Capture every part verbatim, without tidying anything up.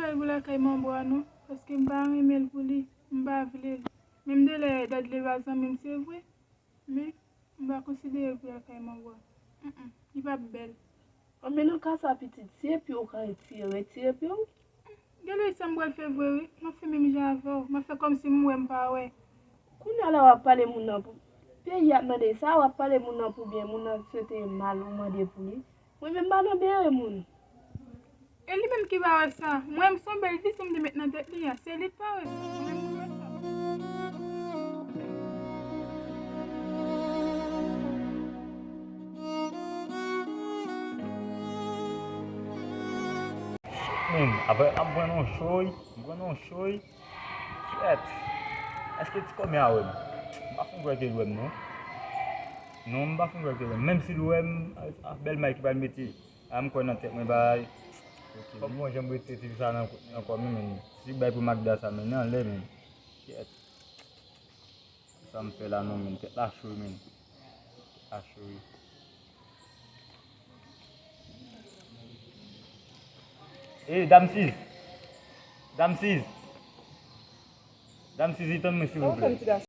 Al pou lakay manbo a non, paske m pa renmen l pou li, m pa vle l. Menm de lè Dad li pa zanmi m, se vre, men m pa konsidere l pou l al kay manbo a. Mm, mm, li p ap bèl. An, men nan ka sa, pitit, si e pye w ka retire, retire pye w. Gade sa m pral fè vre, wi. M ap fè menm jan avè w. M ap fè kòmsi m wè m pa wè. Kounye a la w ap pale moun nan pou peyi ap mande sa, w ap pale moun nan pou byen, moun nan swete mal, ou mande pou li. Mwen menm m pa nan bere moun. E li menm ki pa wè sa. Mwen menm se yon bèl vizyon m te met nan tèt li a. Se li k pa wè sa. Mwen menm m wè sa. Men, apre m ap pran yon choy, m pran yon choy. Kyèt. Èske ti kòmè a wè m? M pa fin kwè ke l wè m, non. Non, m pa fin kwè ke l wè m. Menm si l wè m, a, a bèl may ki pral mete. A, m kwè nan tèt mwen, bay. Ok. Fòk mwen janm rete ti fi sa nan kote ankò, men, men. Si bay pou Magda sa, men, nan lè, men. Kyèt. Sa m fè la non, men. Tèt la cho, men. Tèt la cho, wi. E, Dam Siz. Dam Siz. Dam Siz, tann mwen, silvouplè. Sa w fè m, ti gason?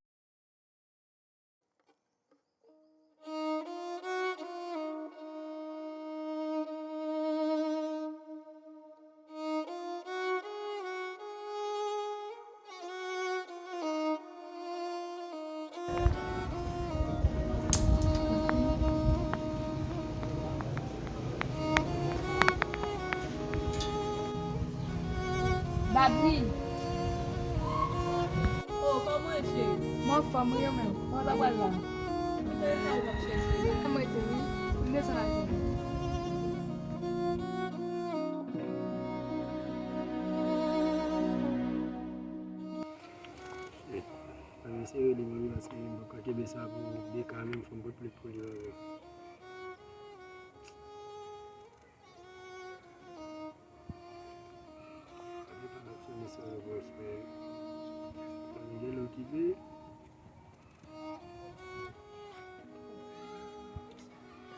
Baby. Oh, kòman w ye, cheri? M anfòm, wi, ou menm? Kòman sa pral la? Mwen te nan w ap chèche la. Mwen te, wi. M desann al jwenn ou. Mwen se rele manmi paske m pap ka kenbe sa pou Beka menm, fò m pot plent pou li, manmi. Gade pa nan fini sa yo, bòs, men. Manmi genlè okipe.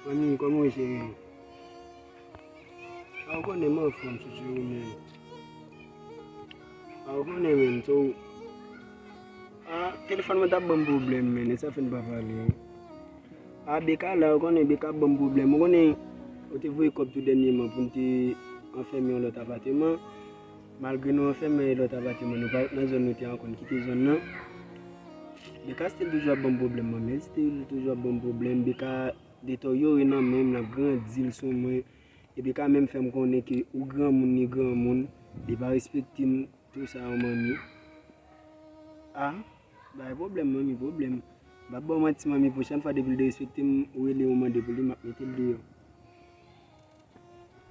Manmi, kòman w ye, cheri? A, ou konnen m anfòm, chouchou, ou menm? A, ou konnen, menm, so, a, telefòn mwen t ap ban m pwoblèm, men, e sa fè n pa pale, wi. A, Beka la, ou konnen Beka ap ban m pwoblèm. Ou konnen, ou te voye kòb tou dènyèman pou n te anfèmen yon lòt apatèman. Malgre nou anfèmen yon lòt apatèman, nou pa ret nan zòn nou te an konn kite zòn nan. Beka still toujou ap ban m pwoblèm, manmi. Still toujou ap ban m pwoblèm. Beka deteryore nan men m, l ap grandi l sou mwen. E Beka menm fè m konnen ke ou granmoun, li granmoun. Li pa respekte m, tou sa yo, manmi. A, bay pwoblèm, manmi, pwoblèm. M p ap ba w manti, manmi, pwochèn fwa depi l derespekte m, ou rele, ou mande pou li, m ap mete l deyò.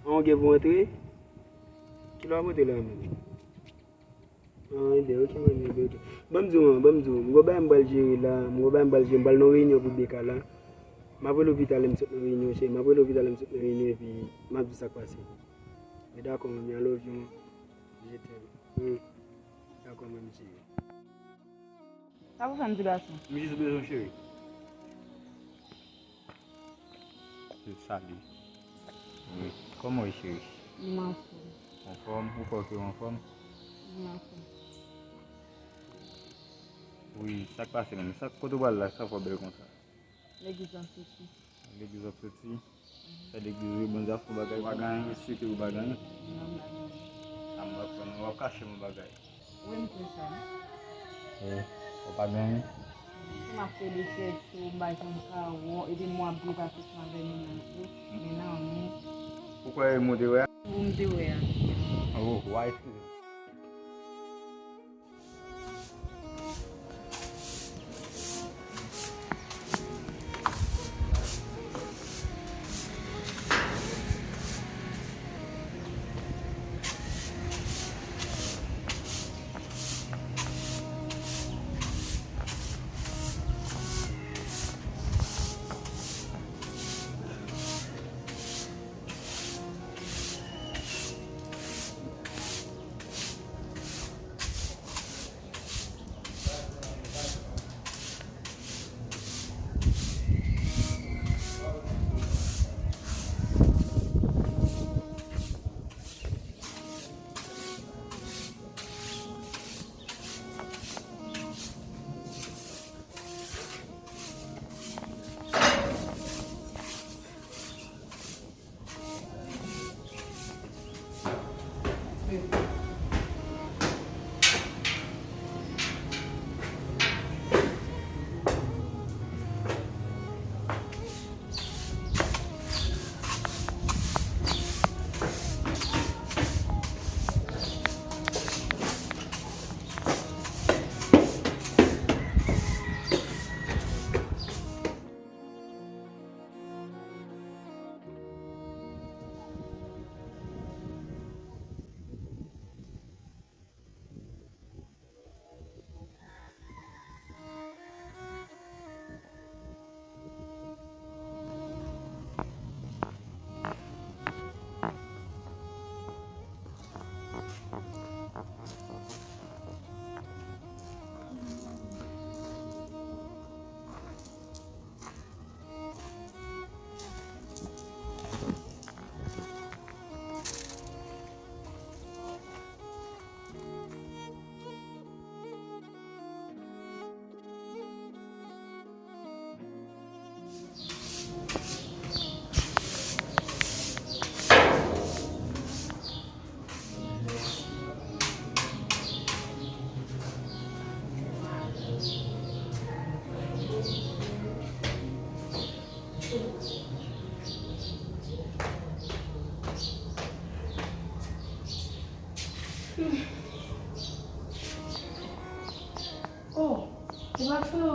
An, ou gen pou antre? Kilè w ap antre la menm? An, ebyen, ok, manmi, ebyen, ok. Ban m di w, an, ban m di w, m gon bagay m pral jere la, m gon bagay m pral jere, m pral nan yon reyinyon pou Beka la. M ap rele w pita lè m sot nan reyinyon, cheri, m ap rele w pita lè m sot nan reyinyon, epi m ap di w sa k pase. Men dakò, manmi, I love you, je t'aime. Hmm. Dakò, manmi, cheri. Sa pou fè m, ti gason? M jis bezwen w, cheri. Salut. Wi. Kòman w ye, cheri? M anfòm. Anfòm? Ou kwè ke w anfòm? M anfòm. Wi, sa k pase menm? Sa, kote w pral la? Sa fè w bèl konsa? Legliz m ap soti. Legliz w ap soti? Fè legliz wi, Bondye ap fè yon bagay, ou pa gen anyen, swife ou pa gen anyen. Non, m pa gen anyen. A, m pa kwè non, w ap kache m yon bagay. Wi, m kwè sa. Wi, ou pa gen anyen. Si m ap fè de chèch, ou m pa janm ka wè w, epi m wè w ap depase sou avè moun nan tou, men nan men. Ou kwè m te wè a? Ou m te wè a. Oh, wa, eskize m.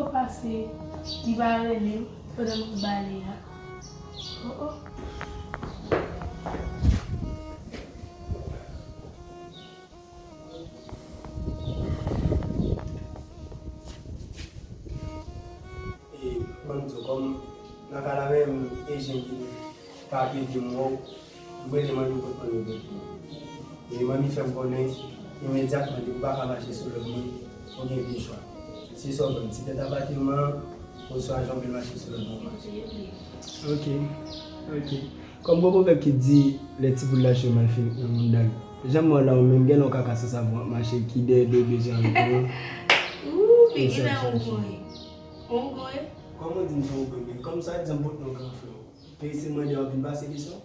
Pase, li pa rele m pandan m ap bale a. Oh, oh. E, ban m di w, kòm nan ka la menm, Ejen ki pa ap ede m wè w, m rele manmi pou l pran nouvèl pou ou. E manmi fè m konnen imedyatman, depi w pa ka mache sou lòd mwen, ou gen de chwa. Se sa w ban m, ti tèt apateman an, oswa jan w vle mache sou lòd mwen mache. Ok, ok. Kòm gon pwovèb ki di, lè ti poul la cho mal fini nan mouda l. Jan m wè w la, ou menm gen lè w ka ka san sav w ap mache, ki dèyè do bezwen antre. Ooh, men gen lè ou gon. Ou gon. Kòman w di m se ou gon, men kòm sa di m pot non gran frè w. Peyi se mande w ap vin pase kesyon?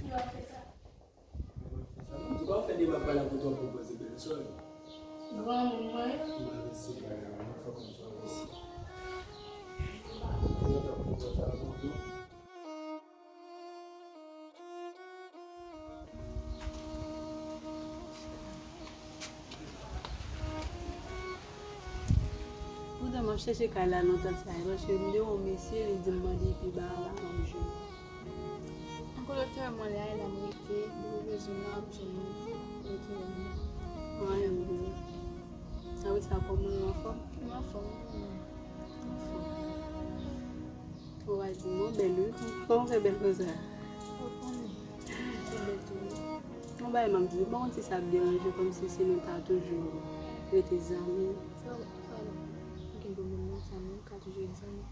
Yo ap fè sa. Ou pa fè de m ap pale ak ou twòp pou koze bèl sòy. Granmoun mwen. Mwen resi pale a, mwen fè kòmsi w resi. Mwen twòp pou koze avè w tou. Poutan m ap chèche kay la lontan sa, e paske m te wè yon mesye, li di m mande pi ba a la, m ap jwenn. An kòlèktè mwen la, e la m rete, depi bezwen nan, ap jwenn mwen. Ok, mwen menm. Sa vle sa kòman ou anfòm? Mwen anfòm, mwen anfòm. Ou va di m, ou bèl wi. Kòman w fè bèl konsa? Ou konnen. Ou bèl tou wi. Yon bagay m ap di w, m pa konn si sa ap deranje w, kòmsi si nou ta toujou rete zanmi. Sa, sa, m gen pwoblèm nan sa, men m ka toujou ret zanmi.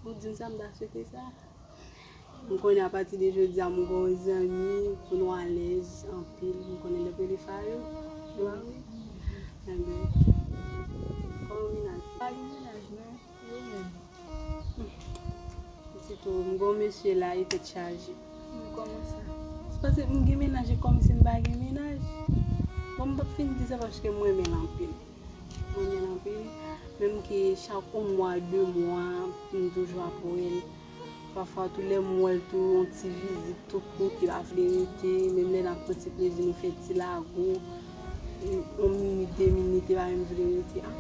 Ou di m sa, m ta swete sa. M konnen apati de jodi a, m gon zanmi, pou nou alèz anpil. M konnen lè w rele Fayou, li pa wi. Enben, kòman mennaj? Pa gen mennaj non. Yo menm. Pitit ou, m gon mesye la, e tèt chaje. Kòman sa? Se paske m gen mennaj, e kòmsi m pa gen mennaj. Bon, m p ap fin di sa paske m renmen l anpil. M renmen l anpil. Menm ke chak yon mwa, de mwa, m toujou ap wè l. Pafwa tou lè m wè l tou, yon ti vizit tou kout, li pa vle rete, menm lè n ap pran ti plezi, nou fè ti lago, yon minit, de minit, li pa menm vle rete. Ah,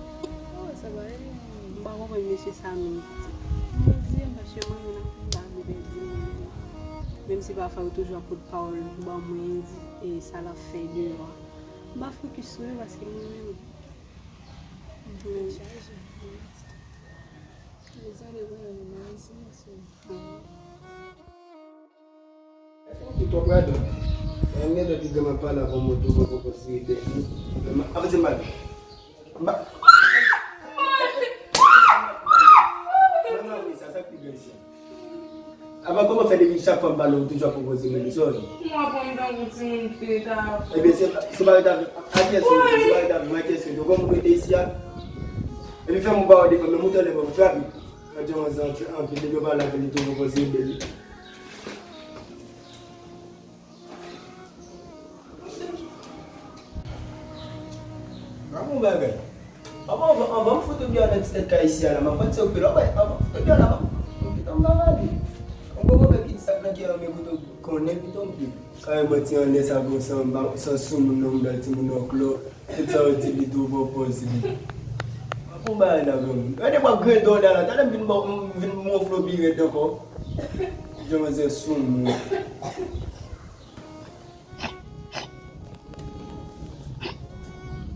oh, sa va ale. M pa konprann mesye sa menm. M reziye m paske mwen menm m pa vle pèdi l mwen menm. Menm si pafwa yo toujou ap pot pawòl ban mwen, di, e sa l ap fè deyò a. M pa fokis sou yo paske mwen menm. Mwen chaje. Mezanmi, mwen renmen mwen, se mwen sèl. Ou twò pradon. Mwen gen lè ki gen mwen pale avè w, mwen tou mwen poko siri tèt li. Avanse m pale. M pa. Mwen nan wi sa, sa k pi bèl sa. Apa kòman fè depi chak fwa m pale w toujou ap pwopoze m li, sorry. Mwen pran m tankou timoun ki te ta. Ebyen se, se pa rete avèk, a kiyès ou rete, se pa rete avèk mwen, a kiyès ou rete, ou konn moun rete isi a. Epi fè m yon pawòl defann, men moute anlè ban m frape. Mwen di yon zanmi anpil, depi w pale avè l, li toujou pwopoze m li. Pa bon bagay. Anvan, anvan, anvan m fout ou deyò nan ti tèt kay isi a la, m ap pran ti okpe la, wè, anvan m fout ou deyò la, m ap, m pito m pa pale. Yon gwo pwovèb ki di sa k nan kè an, men kote w konnen pito m pile. Kare manti anlè sa, bon, san, san soumoun nan mouda timoun nan klò. Tout sa yo di li tou pran pòz li. Pa bon bagay la, granmoun. Gade w ap grendon la, la. Talè m vin ba w, m vin wonfle w pi rèd ankò. Jan manzè soumoun.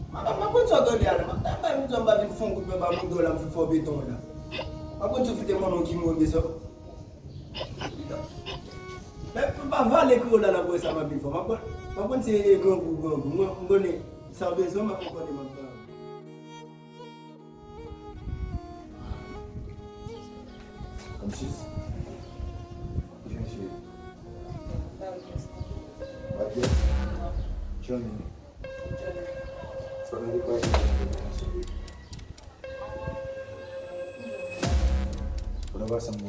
M pa, m pa konn sa w tande a la. M ap bay moun sa, m pa vin fè yon kout men ba moun do la, m fin fè w beton la. M pa konn si w fout e manman w ki mouri sa. Men m pa vale kre w la nan bwè sa m ap vin fè w. M ap konn, m ap konn se grangou, grangou. Mwen, m konnen sa w bezwen, m ap konnen m ap ba w. Come cheese. Johnny. What? Johnny. Johnny. Fò nou repase nan relasyon yo. Fò nou pase nan